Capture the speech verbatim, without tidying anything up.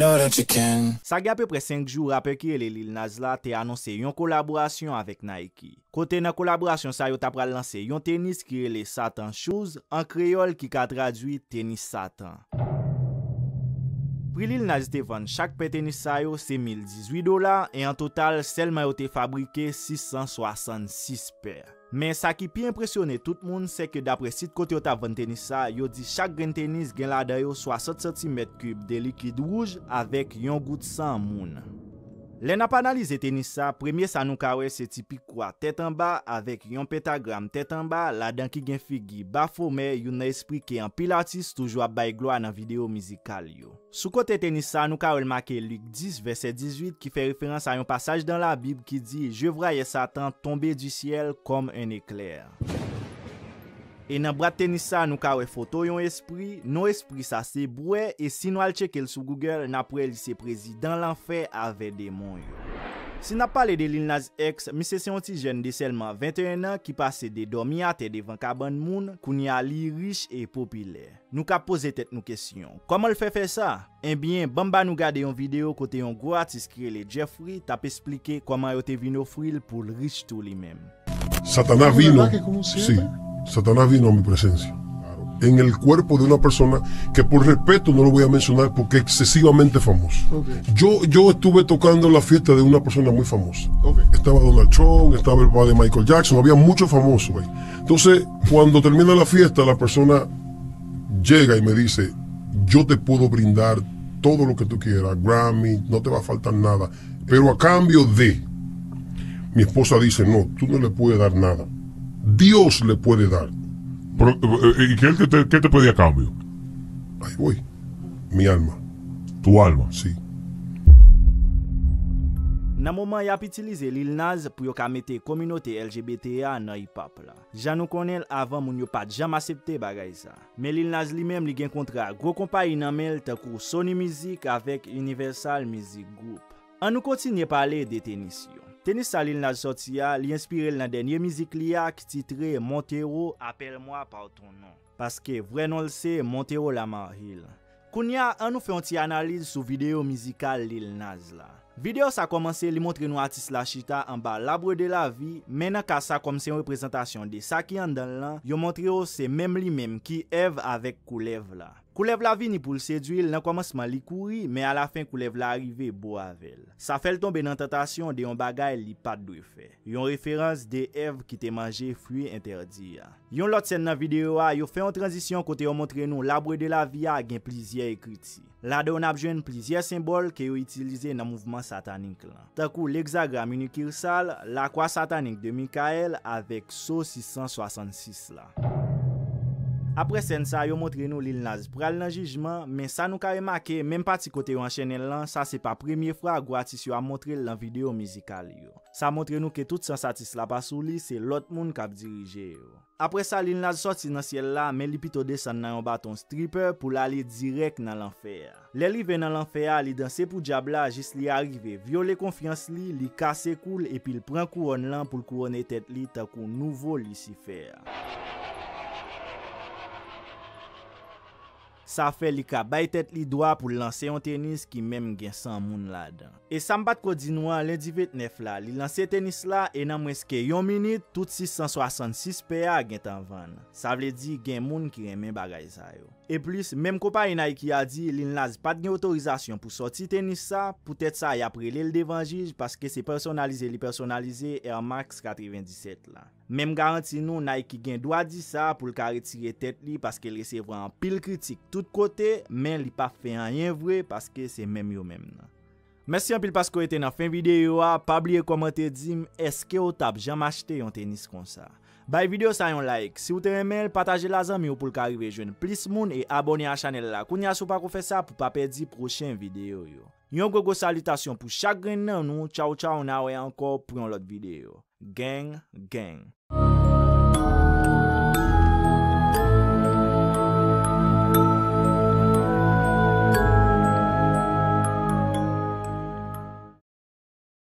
Know that you can. Sa gen apeprè senk jou, rapè ki rele Lil Nas la te anonse yon kolaborasyon avèk Nike. Kote nan kolaborasyon sa yo ta pral lanse yon tenis ki rele Satan Shoes, an kreyòl ki ka tradui tenis Satan. Pri Lil Nas te vann chak pè tenis sa yo se mil dizuit dola, e an total sèlman yo te fabrike sis san swasannsis pè. Men sa ki pi enpresyone tout moun, se ke daprè sit kote yo t ap vann tenis sa, yo di chak grenn tenis gen ladan yo swasant santimèt kib de likid wouj avèk yon gout san moun. Lè n ap analize tenis sa, premye sa nou ka wè se ti pikwa tèt anba avèk yon pentagram tèt anba ladan ki gen figi Bafomè, youn nan espri ke anpil atis toujou ap bay glwa nan videyo mizikal yo. Sou kote tenis sa, nou ka wè l make Lik dis vèsè dizuit ki fè referans a yon pasaj dan Labib ki di, Je voyais Satan tomber du ciel comme un éclair. E nan bwat tenis sa, nou ka wè foto yon espri, non espri sa se Bwè, e si nou al tcheke l sou Google, n ap wè li se prezidan lanfè avè demon yo. Si n ap pale de Lil Nas X, misye se yon ti jèn de sèlman venteyen an ki pase de dòmi atè devan kabann moun, kounye a li rich e popilè. Nou ka poze tèt nou kesyon, kòman l fè fè sa? Ebyen, ban m ba nou gade yon videyo kote yon gwo atis ki rele Jeffree t ap esplike kòman yo te vin ofri l pou l rich tou li menm. Satanás vino, sí, Satanás vino a mi presencia. En el cuerpo de una persona que por respeto no lo voy a mencionar porque es excesivamente famoso. Yo, yo estuve tocando la fiesta de una persona muy famosa. Estaba Donald Trump, estaba el papá de Michael Jackson, había muchos famosos ahí. Entonces, cuando termina la fiesta, la persona llega y me dice, yo te puedo brindar todo lo que tú quieras, Grammy, no te va a faltar nada, pero a cambio de, mi esposa dice, no, tú no le puedes dar nada, Dios le puede dar. Pero, eh, eh, ¿y qué, él te, qué te pedía a cambio? Ahí voy, mi alma. Tu alma. Sí. Nan moman y ap itilize Lil Nas pou yo ka mete kominote L G B T a nan hip hop la. Jan nou konnen l, avan moun yo pa t janm asepte bagay sa. Men Lil Nas li menm li gen kontra gwo konpayi nan men l tankou Sony Music avèk Universal Music Group. An nou kontinye pale de tenis yo. Tenis sa Lil Nas sòti a, li enspire l nan dènye mizik li a ki titre Montero, Appelle-moi par ton nom. Paske vrè non l se Montero Lamar Hill. Kounye a, an nou fè yon ti analiz sou videyo mizikal Lil Nas la. Videyo sa kòmanse, li montre nou atis la chita anba l'arbre de la vie, men nan ka sa kòm se yon reprezantasyon de sa ki anndan l lan, yo montre w se menm li menm ki Èv avèk koulèv la. Koulèv la vini pou l sedui l, nan kòmansman li kouri, men alafen koulèv la rive bo avè l. Sa fè l tonbe nan tantasyon de yon bagay li pa t dwe fè. Yon referans de Èv ki te manje fwi entèdi a. Yon lòt sèn nan videyo a, yo fè yon tranzisyon kote yo montre nou l'arbre de la vie a gen plizyè ekriti. Ladan yo n ap jwenn plizyè senbòl ke yo itilize nan mouvman satanik lan, tankou legzagram inikirsal, lakwa satanik de Mikayèl avèk so sis san swasannsis la. Apre sèn sa, yo montre nou Lil Nas pral nan jijman, men sa nou ka remake, menm pati kote yo anchennen l lan, sa se pa premye fwa gwo atis yo ap montre l lan videyo mizikal yo. Sa montre nou ke tout sans atis la pa sou li, se lòt moun k ap dirije yo. Apre sa, Lil Nas sòti nan syèl la, men li pito desann nan yon baton stripper pou l ale dirèk nan lanfè a. Lè l rive nan lanfè a, li danse pou dyab la jis li arive vyole konfyans li, li kase kou l epi l pran kouwòn lan pou l kouwone tèt li tankou nouvo Lisifè a. Sa fè li ka bay tèt li dwa pou l lanse yon tenis ki menm gen san moun ladan. E sa m pa t ko di nou an, lendi ventnèf la, li lanse tenis la e nan mwens ke yon minit, tout sis san swasannsis pè a gentan vann. Sa vle di gen moun ki renmen bagay sa yo. E plis, menm konpayi Nike a di Lil Nas pa t gen otorizasyon pou sòti tenis sa, poutèt sa y ap rele l devan jij paske se pèsonalize li pèsonalize Air Max katrevenndisèt la. Men m garanti nou Nike gen dwa di sa pou l ka retire tèt li paske l resevwa anpil kritik tout kote, men li p ap fè anyen vre paske se menm yo menm nan. Mèsi anpil paske w rete nan fen videyo a, pa bliye kòmante di m èske w t ap janm achte yon tenis konsa. Bay videyo sa yon like, si w te renmen l, pataje l a zanmi w pou l ka rive jwenn plis moun e abòne a chanèl la kounye a si w pako fè sa pou pa pèdi pwochen videyo yo. Yon gwo gwo salitasyon pou chak grenn nan nou, tchaw tchaw n a wè ankò pou yon lòt videyo. Gang, gang.